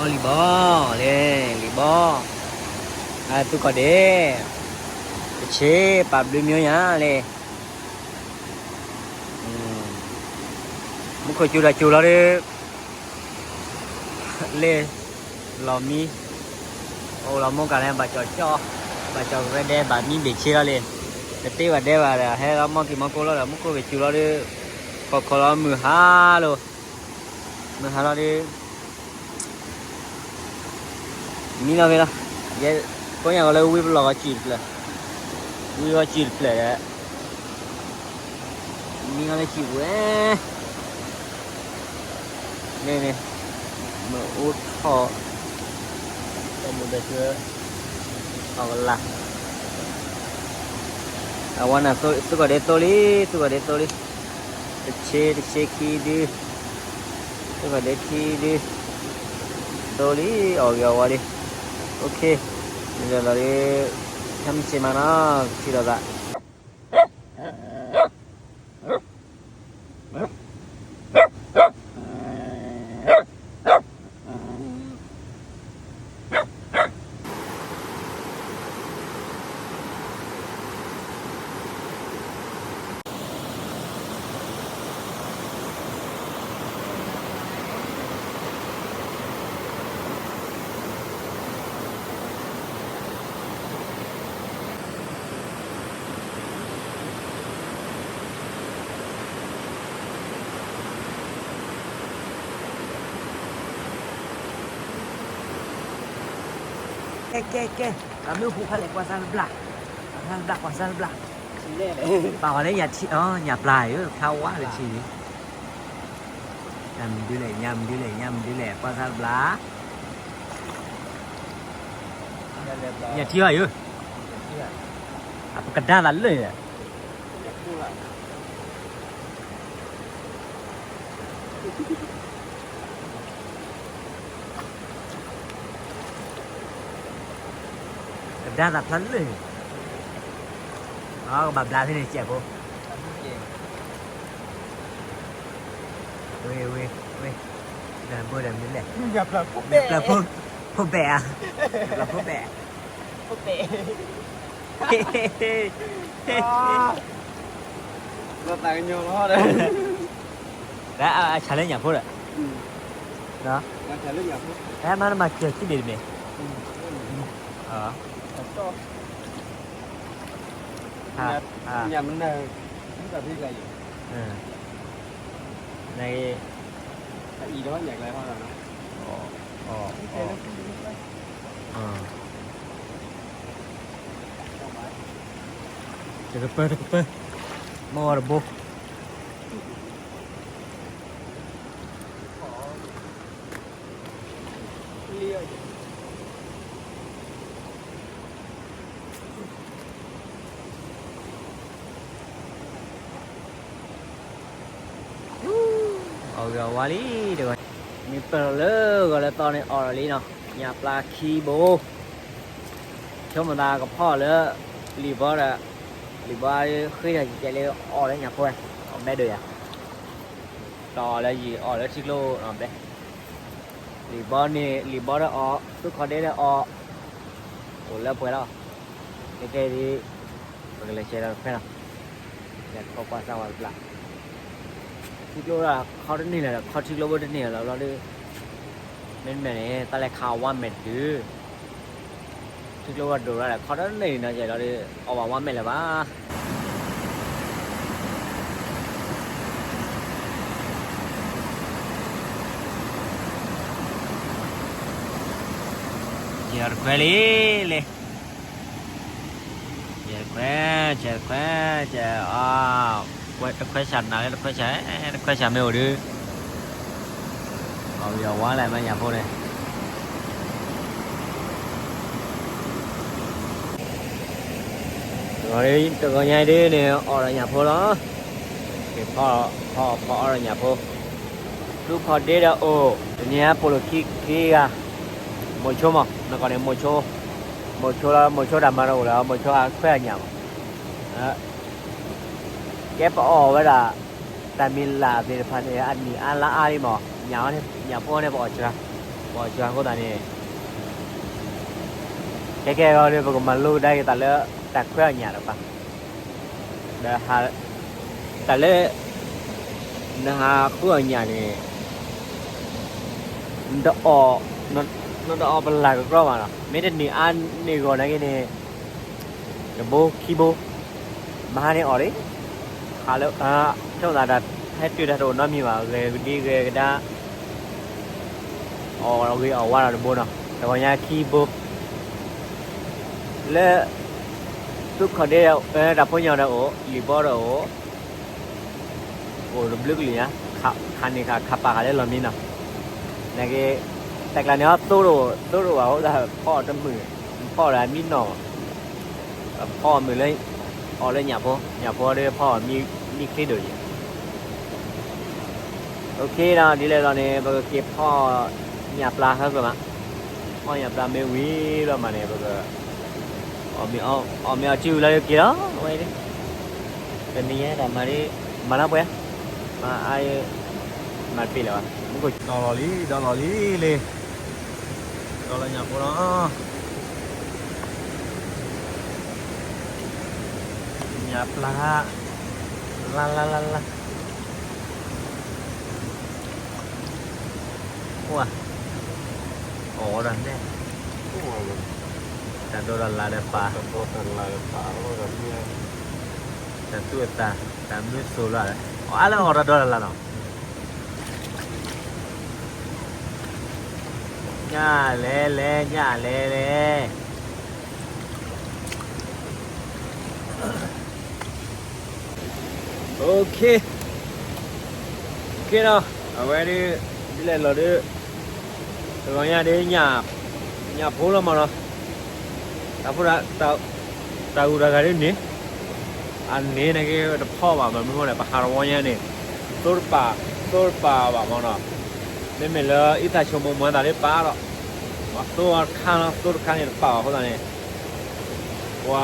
လံာ်ဘီ, လံာ်ဘီ, အသုကီၢ်ဒဲး, တဆ့ပာ်ဘျုးမၠိညါလံ. မူခိၣ်စူၤဒီးစူၤလီၤဒီး လ့ၣ်လီၤမံ, အိၣ်လီၤမိၢ်ကၤလဲၣ် ဘၣ်ကၠီၣ်ကၠီၣ်, ဘၣ်ကၠီၣ်ကရဲဒဲး ဘၣ်မံဘ့ၣ်ဆ့လီၤလံ. တတ့ဘၣ်ဒဲးဘၣ်ဒီး ဟဲလီၤမီၢ်ကံၢ်မီၢ်ကိၢ်လီၤဒီး မူခိၣ်ဘ့ၣ်စူၤလီၤဒီး ခီၣ်ခီၣ်လီၤမုၢ်ဟါလီၤ, မုၢ်ဟါလီၤဒီး မံလီၤဖဲလီၤ. ယဲကိးညါကီးလၢဝံပလီၢ်ဂီၤစံၣ်တဖျၢၣ်, ဝံဂီၤစံၣ်တဖျၢၣ်ဒီး မံလီၤလၢစံၣ်ပူၤဝဲ, န့ၣ်န့ၣ်, မ့ၢ်အိၣ်ထီၣ်, တၢ်မူဒီးဆှၢ, ထီၣ်ကလၢ်, အဝဲန့ၣ် သုကီၢ်ဒဲးသိလံ, သုကီၢ်ဒဲးသိလံ. တဆ့တဆ့ခံဒု, သုကီၢ်ဒဲးခံဒု, သိလံ, အီၣ်ဂ့ၤအီၣ်ဝါလံ. အိၣ်ခ့, မ့ၢ်လီၤလီၤဒီး ဟဲမုၢ်ဆ့ၣ်မးနီၤ ထံၣ်လိာ်သး. ကဲ ကဲ ကဲ, ပမ့ၢ်ဟူးဖးလဲၣ် ကွၢ်စၢ်တဘျၣ်, ကွၢ်စၢ်တဘျၣ်, ကွၢ်စၢ်တဘျၣ်, ပာ်ဝဲလၢညၣ်ထံ ညၣ်ပျၢ်ယိၤ ဖျါဝါတထံၣ်န့ၣ်, ညၣ်မနုၤလဲၣ် ညၣ်မနုၤလဲၣ် ညၣ်မနုၤလဲၣ် ကွၢ်စၢ်တဘျၣ်, ညၣ်ထံဘၣ်ယိၤ, ပကဒါသးလၢာ် ကဒါသးဖျါလၢာ်, ကဘၣ်ဘျးဖဲန့ၣ်စဲးဖိ, ဝ့ ဝ့ ဝ့, ဘိဒီးမနုၤလဲၣ်, ဖိဘဲးဧါ, ဖိဘဲး, ဖိဘဲး လၢအဆၣ်လၢညၣ်ဖိဒီး, မၤနမၤစၢၤခံဘ့ၣ်တမ့ၢ်, ညၣ်မနုၤ, နအံၤ, တကပၢၢ်တကပၢၢ်, မ့ၢ်ဝဲတဘိ အီၣ်ဂ့ၤအီၣ်ဝါလံ, တဂီၤ, မ့ၢ်ပၢၢ်လီၤလၢဂီၤလၢသီန့ၣ် အီၣ်လီၤလံနီၤ, ညၣ်ပျၢ်ခံဘိ, ဆိကမိၣ်သးကဖီၣ်လၢ လံာ်ဘီဒီး, လံာ်ဘီဃ့ထီၣ်ယံာ်ကဲလၢအီၣ်လၢညၣ်ဖိဝဲ, အီၣ်ဘဲဒိၣ်ယၤ, တအီၣ်လၢယံာ်အီၣ်လၢထံကျိနီၤဘဲ, လံာ်ဘီန့ၣ် လံာ်ဘီဒီးအီၣ် သုခီဒ့ဒီးအီၣ်, အိၣ်လၢပှဲၤလီၤ, ကဲကဲဒ် ပကလဲၤဆဲးဒီးတခွဲလီၤ, လဲၤခီကွၢ်စၢ်ဝဲတဘျီ, ထံကျိဒၣ်ခီတန့ၢ်လၢၤဒီး ခီထံကျိဘိတန့ၢ်လၢၤဘျီဒီး, မ့တမ့ၢ်န့ၣ် တၢ်လဲၤခးဝါမဲာ်တဒု, ထံကျိဝဲဒိၣ်ဒၣ်ဒီး ခီတန့ၢ်နီၤကဲလီၤဒီး အီၣ်ဘၣ်ဝါမဲာ်လၢၤဘၣ်. ယတခွဲလံ, လံ, ယတခွဲ, ယတခွဲ, ယ, ဝဲတခွဲဆၣ်နၤလၢတခွဲဆၣ်, တခွဲဆၣ်မ့ၢ်အိၣ်ဒုး, အီၣ်ဝံၤအီၣ်ဝါလဲၣ်မ့ၢ်ညၣ်ဖိန့ၣ်, တဂီၤညါဒုးန့ၣ် အီၣ်ဒီးညၣ်ဖိလီၤ, ဖီအီၣ်ဒီးညၣ်ဖိ, ဒူခီၣ်ဒ့ဒီးအိၣ်, တနံၤအံၤပိာ်လိာ်ခံခံဂၤ, မိၤဆိမး နကီၢ်န့ၣ် မိၤဆိ, မိၤဆိလီၤ မိၤဆိတၢ်မၤတအိၣ်လၢၤ မိၤဆိအခွဲးအညၣ်မး, ကဲပအီၣ်ဝဲဒၣ်, တၢ်မံၤလၢ်သ့ၣ်တဖၣ်န့ၣ် အနံၣ်အါလါအါလံမး, ညၣ်ဖိန့ၣ်ပအီၣ်စှၤ, ပှၤကွၢ်အဃိသတးန့ၣ် ခဲကဲအဂီၢ်ဒီး ပကမၤလိကဒါက့ၤသးလၢ တၢ်ခွဲးအီၣ်ညၣ်တကပၤ, ဒီး တၢ်လၢနဟးဃုအီၣ်ညၣ်န့ၣ် နတအီၣ်, နတအီၣ်ပလၢ်ကကြီဘၣ်နီၤ, မ့ၢ်တန့ၢ်အါန့ၢ်ဂီၢ်နာ်က့န့ၣ် တဘိခံဘိ မဟါန့ၣ်အီၣ်လံ, ဟးလၢ ဆိသးတၢ်ဟဲတုၤတၢ်တအိၣ်နီတမံၤဘၣ်, ဂဲၤကဒံဂဲၤကဒါ အီၣ်ဂ့ၤအီၣ်ဝါဒီးတဘိနီၤ, တဂီၤညါခံဘိ လၢ သုးခီၣ်ဒ့ တၢ်ဖိညီဒီးအိၣ်, လံာ်ဘီဒီးအိၣ်, အိၣ်တဘျုးကလုာ်ညါ, ခးန့ၢ်ခးခးပာ်ဃာ်လၢလီၢ်မံနီၤ, နာ်က့ တၢ်ကျါန့ၣ်အသိတအိၣ်, သိတအိၣ်ဘၣ်အဃိသတး ဖီအီၣ်တမုာ်, ဖီအီၣ်ဒီးမံနီၢ်, ဖီအီၣ်မုာ်လၢ အီၣ်လၢညၣ်ဖိ, ညၣ်ဖိဒီးဖီအီၣ်မံချ့ဒိၣ်ယဲၢ် OK နီၤ, ဒ်လဲၣ်လီၤန့ၣ် ပကက့ၤဖီညၣ်ပျၢ်ဟဲကမး, ဖီညၣ်ပျၢ်မ့ၢ်ဝံၤလီၤမးန့ၣ် ပက အီၣ်မ့ၤအီထံဝံၤလီၤက့ၤလီၤ, ဝဲဒၣ် တနံၤညါတၢ်မၤဒ် မၤလၢပှဲၤ, မၤအါ, မၤတပ့ၤလၢၤဘၣ်, မူခိၣ်ဒီလီၤလံ ဒီလီၤလံလံ, ဒီလီၤညၣ်ဖိလီၤ, ညၣ်ပျၢ်, လါလါလါလါ ပှၤ, အီၣ်ဝဲဒၣ်နဲၣ်, တၢ်ဒီတၢ်လၢ်ဒီးပာ်, တၢ်သူၣ်အသး, တၢ်မနုၤစိၤလီၤ, အီၣ်အါလၢအီၣ်တၢ်ဒီတၢ်လၢ်နီၤ, ညၣ်လဲၤလဲၤ ညၣ်လဲၤလဲၤ OK, OK နီၤ, အဝဲဒ် ဒ်လဲၣ်လီၤဒီး တဂီၤညါဒ် ညၣ်ဖိလီၤမးနီၤ, တၢ်ဖိ တၢ်ဂုၤတၢ်ဂၤဒ်န့ၣ်, အန့ၣ်နာ်က့တဖီၣ်ဘၣ် ဘၣ်မနုၤဃိလဲၣ် ပဟးတဝီညါန့ၣ် သိတပာ်, သိတပာ်ဘၣ်မးနီၤ, မ့မ့ၢ်လၢအံသၣ်ဆိမိၣ်မၤသးဒ်ပာ်ဒီး သိတခါနီၤ, သိတခါန့ၣ်တပာ်ဘၣ်အဃိသတးန့ၣ် ပှၤ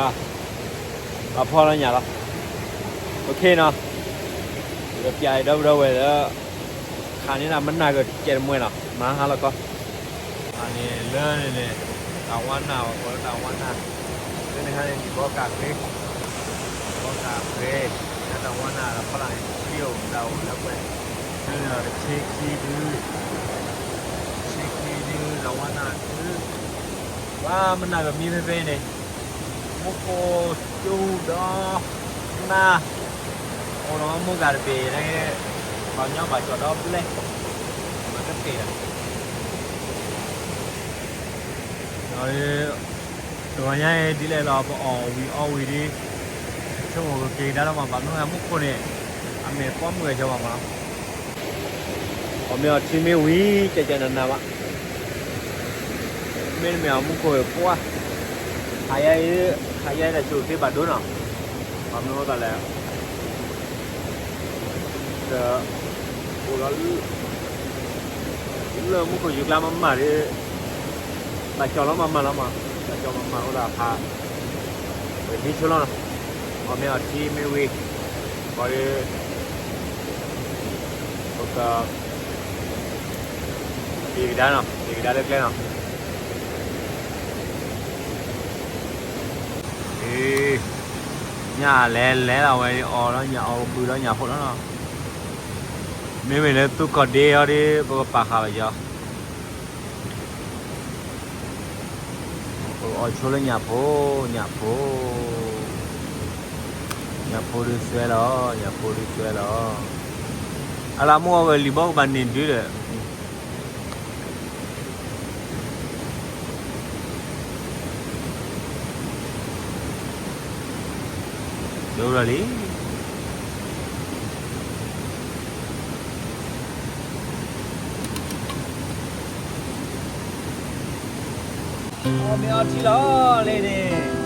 ပာ်ဖီလၢညၣ်လီၤ, OK နီၤ, ပကပျဲဒီပုၢ်ဒီဝဲၢ်လၢ ခးန့ၢ်ဒၣ်မနၤကကဲးတမှဲနီၤ, မၤဟါလီၤခီ, အန့ၣ်လၢန့ၣ်န့ၣ် တၢ်ဝါနၢ် ပှၤကိးလၢတၢ်ဝါနၢ်, လၢန့ၣ်ခါန့ၣ် လံာ်ဘီကၢ်ဃ့, လံာ်ဘီကၢ်ဃ့, လၢတၢ်ဝါနၢ် တၢ်ဖီလာ်န့ၣ် ထံအိၣ်တၢ်အိၣ်လၢပှဲၤ, လၢန့ၣ်ဒီးတဆ့ခံဒု, တဆ့ခံဒု တၢ်ဝါနၢ်ဒု, ပှၤမနၤကမံဖဲဖဲန့ၣ် မူခိၣ်စူၤဒီးနၤ, အိၣ်ဒီးမူကၤတဘ့ၣ်န့ၣ်, ပှၤကညီဘၣ်ကၠီၣ်ဒီဘျဲၣ်, မၤတသ့လၢၤ, ဒီး တဂီၤညါအံၤဒ်လဲၣ်လီၤ ပအီၣ်ဝံၤအီဝံၤဒီး, ဆိကမိၣ်ကက့ၤကဒါလီၤမး ဘၣ်မနုၤမူခိၣ်န့ၣ်, အမဲာ်ဖီမုၢ်ဝဲကၠီဘၣ်မးလီၤ အီၣ်မ့ၤအီထံမ့ၢ်ဝံၤ ကကနနၤဘၣ်, မ့တမ့ၢ်အီၣ်မူခိၣ်ပှၢ်, ခးယါအံၤ, ခးယါအံၤတၢ်ဆိၣ်ဂ့ၤဘၣ်ဒိနီၤ, ဘၣ်မနုၤအဃိသတးလဲၣ်, ဒီး အိၣ်ဒီး လၢမူခိၣ်ယူၤကျါမးမးဒီး ဘၣ်ကၠီၣ်လီၤမးမးလီၤမး, ဘၣ်ကၠီၣ်မးမးအဃိသတးဖး ပဟံးဆိလီၤနီၤ, အီၣ်မ့ၤအီထံမ့ၢ်ဝံၤ, ဘၣ်ဒီး ပက က့ၤကဒါနီၤ, က့ၤကဒါလၢကျဲနီၤ, ညၣ်လဲၤလဲၤလီၤဝဲ အီၣ်လီၤညၣ် အီၣ်ကဘုးလီၤညၣ်ဖိလီၤနီၤ, မ့မ့ၢ်လၢသူကီၢ်ဒ့အီၤဒီး ပကပာ်ဃာ်ဘၣ်ယီၤ ပကအီၣ်ဆိလၢညၣ်ဖိ, ညၣ်ဖိ, ညၣ်ဖိဒုးစွဲလီၤ, ညၣ်ဖိဒုးစွဲလီၤ, အလၢမူအီၣ်ဝဲလံာ်ဘီကဘၣ်န့ၢ်ဒုဒီး ဒိလီၤလံ အီၣ်မ့ၤအီထံလီၤလံန့ၣ်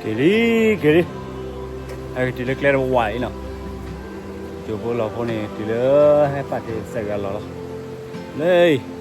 က့ၤလံ, က့ၤလံ, ဟဲက့ၤတုၤလၢကျဲတဝးအံၤနီၤ, ကၠိဖိလီၤဖိန့ၣ် တုၤလၢဟဲပာ်က့ၤစဲးဂၤလီၤလီၤ, လၢ